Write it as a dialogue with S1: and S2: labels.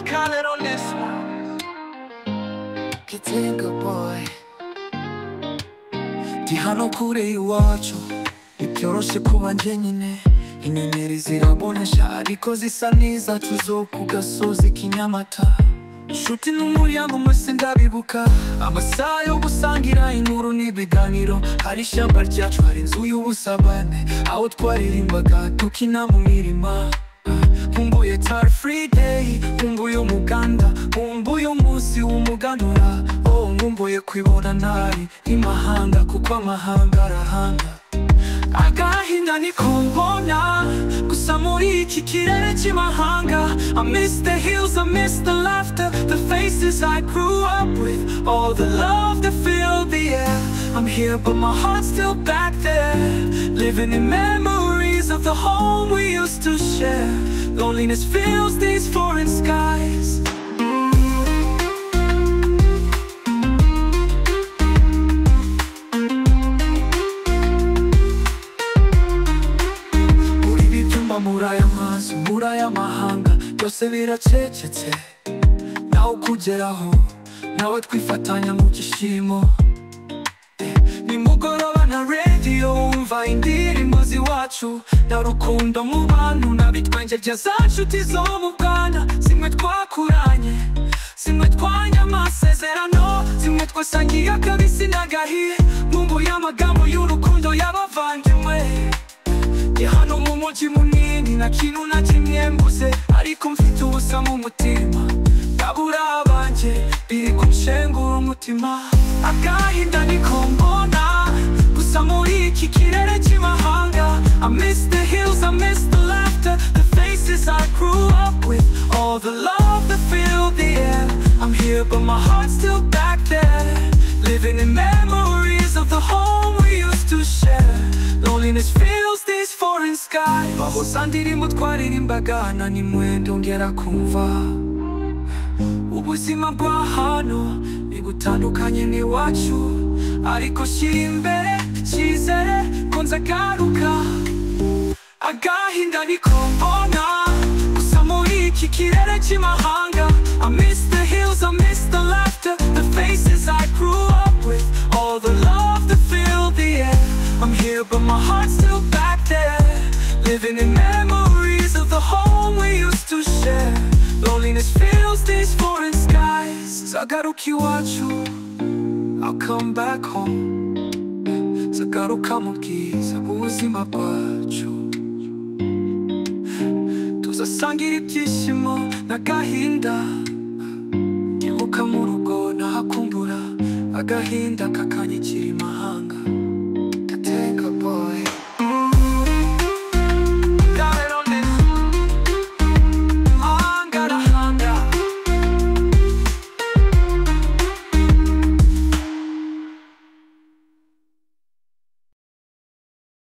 S1: Khaled on this one.
S2: Kitenga boy. Ndi hano kure iwacu, ntibyoroshe kuba njyenyine. Inyenyeri zirabonesha ariko zisa n'izacu zo ku gasozi k'inyamata. Inshuti n'umuryango mwese ndabibuka, amasaha yo gusangira inkuru n'ibiganiro. Hari ishyamba ryacu, hari inzu y'ubusabane, aho twaririmbaga dukina mu mirima. Nkumbuye Car Free Day, nkumbuye umuganda, nkumbuye umunsi w'umuganura. Oh, nkumbuye kwibona ntari imahanga, kuko amahanga arahanga. Agahinda niko mbona gusa muri iki kirere cy'imahanga. I miss the hills, I miss the laughter, the faces I grew up with, all the love that filled the air. I'm here but my heart's still back there, living in memories of the home we used to share. Loneliness fills these foreign skies. Muri aya mazu, muri aya mahanga, byose biracecetse. Nawe ukugeraho, nawe twifatanya mu byishimo. Nimugoroba na radio wumva indirimbo z'iwacu, na rukundo mu bantu, na bitwenge bya za nshuti zo mu bwana. Zimwe twakuranye, zimwe twanye amasezerano, zimwe twasangiye akabisi n'agahiye. Nkumbuye amagambo y'urukundo y'abavandimwe. Ndi hano mu mujyi munini, nta kintu na kimwe mbuze, ariko mfite ubusa mu mutima. Ndabura abanjye, biri kunshengura umutima. Agahinda niko mbona gusa muri iki kirere cy'imahanga. I miss the hills, I miss the laughter, the faces I grew up with, all the love that filled the air. I'm here but my heart's still back there, living in memories of the home we used to share. Loneliness fills these foreign skies. Aho za ndirimbo twaririmbaga na nimwe ndongera kumva. Ubuzima bwa hano nibutandukanye n'iwacu, ariko shyira imbere icyizere ko nzagaruka. Agahinda niko mbona gusa muri iki kirere cy'imahanga. I miss the hills, I miss the laughter, the faces I grew up with, all the love that filled the air. I'm here but my heart's still back there, living in memories of the home we used to share. Loneliness fills these foreign skies. Nzagaruka iwacu, I'll come back home. Nzagaruka mu bwiza bw'ubuzima bwacu, tuzasangira ibyishimo n'agahinda. Ndibuka mu rugo nahakumbura, agahinda kakanyikira.